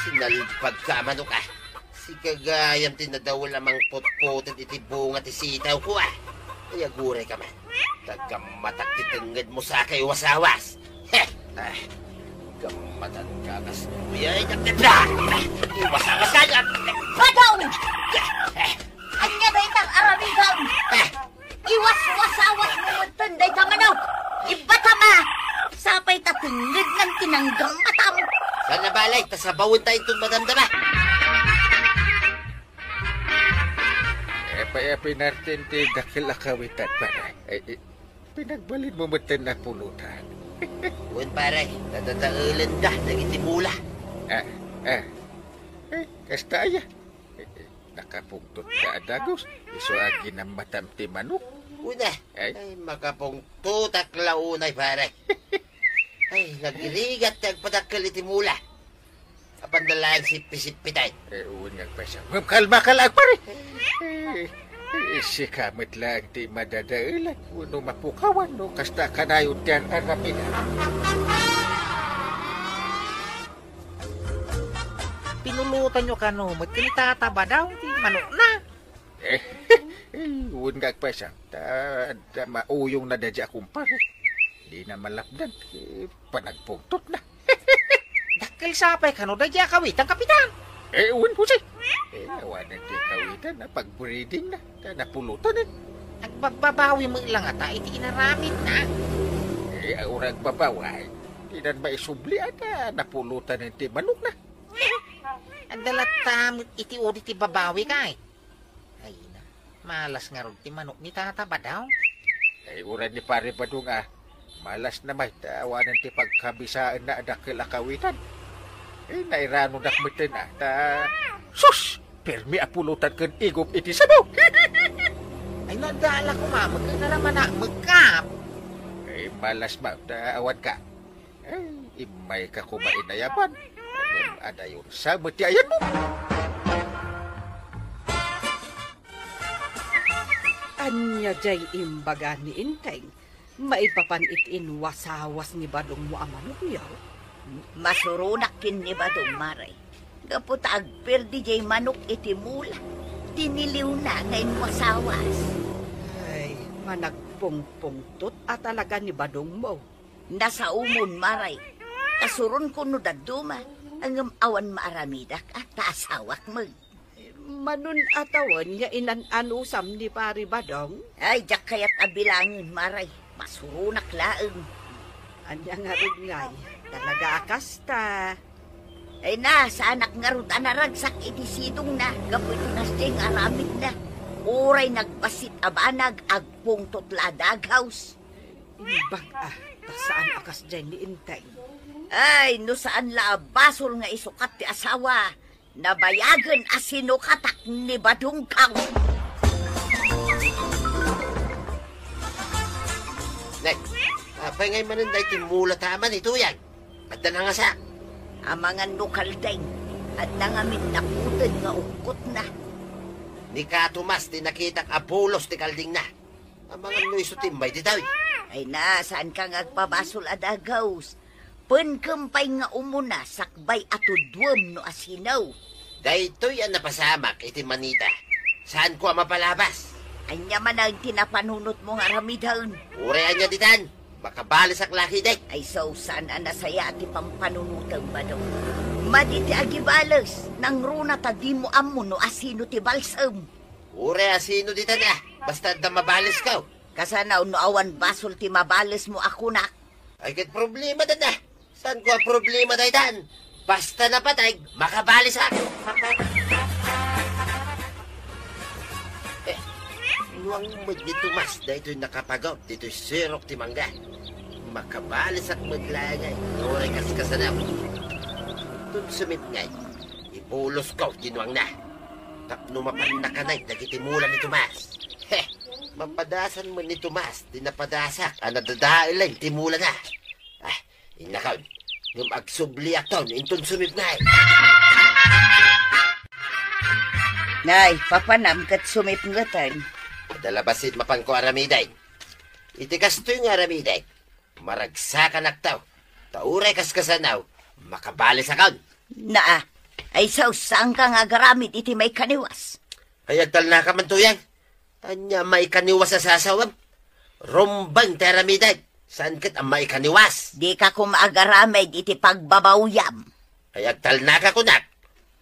Sinalpagka a manok, a. Sika gayam ti nadawel a mangputputed iti bunga ti sitawko, a. Ay, agurayka man. Tagammatak ti tengngedmo, sakay wasawas. He! Ay, gammatan ka, kas-, uyay, iwasawas ka, Badong! Ania dayta nga aramidem? Eh. Iwaswasawasmo metten dayta manok! Ibbatam a! Sapay ta tengngednan ti nanggammatam! Saan a bale, ta sabawenta inton madamdama. Apay a pinarten ti dakkel a kawitan, pare? Ay, eh, pinagbalinmo metten a pulutan. Wen, pare, ta dadaelenda dagiti mula. Ah, ah. Eh, kasta aya? Eh, eh, nakapungtotka a dagus, isu a ginammatam ti manok. Una, ay, makapungtotak la unay, pare. Ay, nagrigat ti agpadakkel iti mula. Apanda laeng sippi-sippiten. Eh, wen nga agpaysa. Kalmaka laeng, pare. Eh, eh, sika met laeng ti madadaelan wenno mapukawan no kasta kanayon ti ar-arapidan. Pinulutanyo kano met ken ni Tata Badaw ti manokna? Eh, eh, wen nga agpaysa, ta, ta mauyongna daydiay a kumpare. Dina malapdan, eh, panagpungtotna. Dakkel sapay kano daydiay a kawitan, Kapitan? Eh, wen, Jose. Eh, awanen ti kawitan a pagbreedingna, ta napulutan, eh. Agbabbabawi met la ngata iti inaramidna. Eh, uray agbabawi, dinan maisubli a ta napulutan ti manokna. Adda latta met iti udi ti babawi, kay. Ay na, malas ngarud ti manok ni Tata Badaw. Ay, uray ni Pare Badong a, malasna met ta awanen ti pagkabisaenna a dakkel a kawitan. Ay, nairanodak metten a, ta, sus! Permi a pulutan ken igop iti sabaw. Ay, nadala koma met ken aramana, megkap. Ay, malas met ta awanka. Ay, immayka koma inayaban. Ngem adayon sa met ti ayanmo. Ania jay imbaga ni Enteng maipapan iti inwasawas ni Badongmo a manokyo? Masuronak ken ni Badong, Mare. Gapu ta agperdi jay manok iti mula. Tiniliwna nga inwasawas. Ay, managpungpungtot a talaga ni Badongmo. Nasaomon, Mare. Kasuronko no dadduma, ngem awan maaramidak a ta asawak met. Manon a tawen nga inan-anusam ni Pari Badong? Ay, diak kayat a bilangen, Mare. Masuronak laeng. Ania ngarud ngay? Talaga a kasta. Ay na, saanak ngarud a naragsak iti sidongna gapu iti kasdiay nga aramidna. Uray nagbassit a banag, agpungtot la a daghaws. Imbag a, ta saan a kasdiay ni Enteng. Ay, no saan la a basol nga isukat ti asawa, nabayagen a sinukatak ni Badong Kawit. Nay, apay ngay manen daytoy mula ta aman ituyag? Adda nangasak. Amangan no kalding, adda ngamin naputed nga ukkotna. Ni Ka Tomas ti nakitak a bulos ti kaldingna. Amangan no isu ti immay ditoy. Ay na, saanka nga agpabasol a daghaws. Penkem pay nga umuna sakbay a tudduem no asino. Daytoy a napasamak iti manita. Saanko a mapalabas. Ania manen ti napanunotmo nga aramiden? Uray ania ditan? Makabalesak la ketdin. Ay, saan a nasayaat ti pampanunotem, Badong. Madi ti agibales, nangruna ta dimo ammo no asino ti balsem. Uray asino ditan a, basta adda mabalesko. Kasano no awan basol ti mabalesmo a kunak? Ay, ket problema dayta. Saanko a problema daytan? Basta napateg, makabalesak. Eh, nuang met ni Tomas daytoy nakapagawp ditoy sirok ti mangga. Makabalesak met laeng ngay, uray kaskasano. Inton sumipnget, ibolosko ti nuangna. Tapno mapanna kanay dagiti mula ni Tomas. Heh, mapadasan met ni Tomas ti napadasak a nadadaelen ti mulana. Ah, innakon, ngem agsubliakton inton sumipnget. Nay, papanam ket sumipngeten. Adda la bassit mapanko aramiden. Iti kastoy nga aramiden, maragsakanakto. Ta uray kaskasano, makabalesakon. Naa, ay sao, saanka nga agaramid iti maikaniwas? Ay, agtalnaka man, Tuyang. Ania maikaniwas a sasawem? Rumbeng ti aramidek. Saan ket a maikaniwas? Dika koma agaramid iti pagbabawyam. Ay, agtalnaka kunak.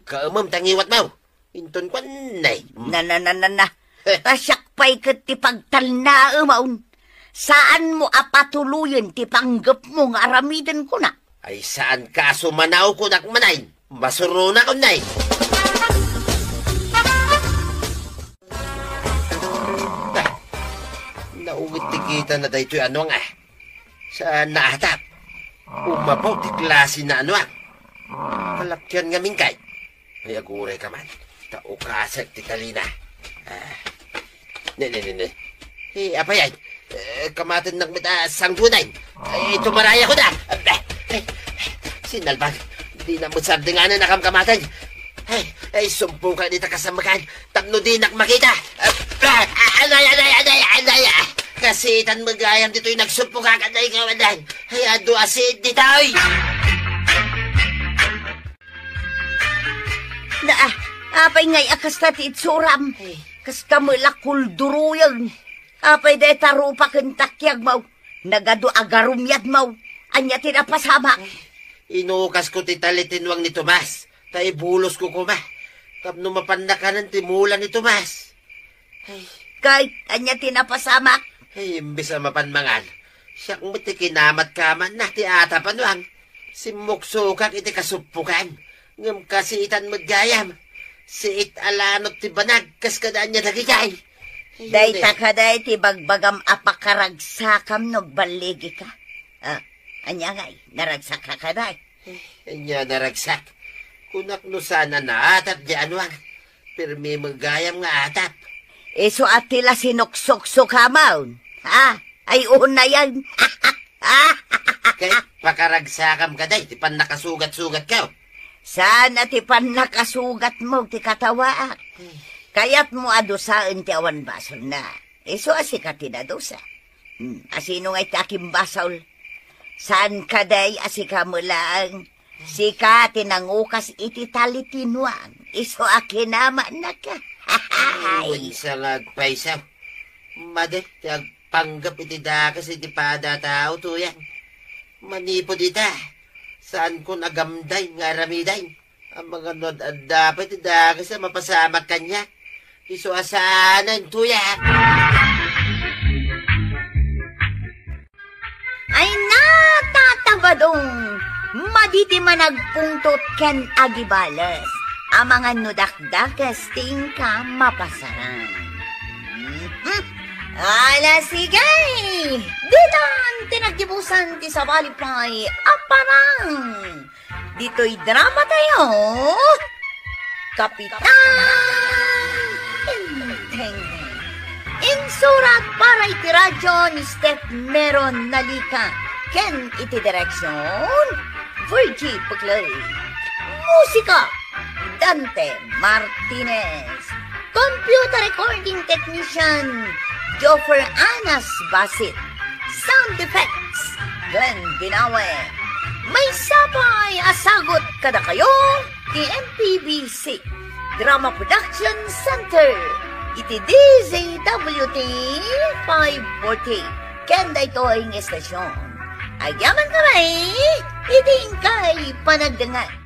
Kaemem ta ngiwatmo. Inton kuan, nay. Na, na, na, na, na. Heh. Ta siak pay ket ti pagtalnaemon. Saanmo a patuloyen ti panggepmo nga aramiden kunak? Ay, saanka a sumanaw kunak manen? Masuronak, nay. Ah, naungit ti kitana daytoy a nuang, ah. Saan a atap. Umabaw ti klasina a nuang. Kalakian ngamin kay. Ay, agurayka man. Ta ukasek ti talina. Ah. Ne, ne, ne, ne. Eh, apay ay? Eh, kamatennak met a sanggunay. Eh, tumarayakon a. Eh, sinalbag. Dina met sardenganen a kamkamaten. Ay, ay, sumpukak dita kasammakan. Tapno dinak makita. Ah, anay, anay, anay, anay, ah. Kasiitan met gayam ditoy nagsumpukak, anay, kawanan. Ay, adu a siit ditoy. Na, ah, apay ngay a kasta ti itsuram? Ay. Kasta met la kulduruyen. Apay dayta rupa ken takiagmo? Nagadu a garumiadmo. Ania ti napasamak? Ay, inukasko ti tali ti nuang ni Tomas. Ta ibulosko koma. Tapno mapanna kanen ti mula ni Tomas. Ay. Kay, ania ti napasamak? Ay, imbes a mapan mangan, siak met ti kinamat-kamatna ti atap a nuang. Simmuksukak iti kasuppukan. Ngem kasiitan met gayam. Siit a lanot ti banag kas kada ania dagijay. Ay, dayta kadi ti bagbagam a pakaragsakam no agballigika. Ah, ania ngay, naragsakka kadi? Eh, ania naragsak? Kunak no saan a naatap di anuang. Pirmi met gayam nga atap. Isu a ti la sinuksuksukamon. Ha? Ay, unayan. Kay, pakaragsakam kadi ti pannakasugat-sugatko. Saan a ti pannakasugatmo ti katawaak. Kayatmo a dusaen ti awan basolna. Isu a sika ti nadusa. Hmm, asino ngay ti akimbasol? Saan kadi a sika met laeng? Sika ti nangukas iti tali ti nuang. Isu a kinamatnaka. Ay. Wen sa nga agpayso. Madi ti agpanggep iti dakes iti pada a tao, Tuyang. Manipud ita, saanko nagamday nga aramiden. Amangan no ad-adda pay ti dakes a mapasamak kaniak. Isu a saanen, Tuyang. Ay, natatabadong! Madi ti managpungtot ken agibales. Amangan no dakdakes ti inka mapasaran. Mhm. Ala, sige! Ditan ti naggibusan ti sabali pay a parang. Ditoy drama tayo, Kapitan Tengteng. Insurat para iti radyo ni Steph Meron Nalica ken iti direksyon, Virgie Buclay. Musika, Dante Martinez. Computer recording technician, Joffer Anas Basit. Sound effects, Glenn Binawe. Maysa pay a sagut kadakayo ti M P B C Drama Production Center. iti D Z W T five forty. Ken daytoy nga estasion, agyamankami iti inkay panagdengngeg.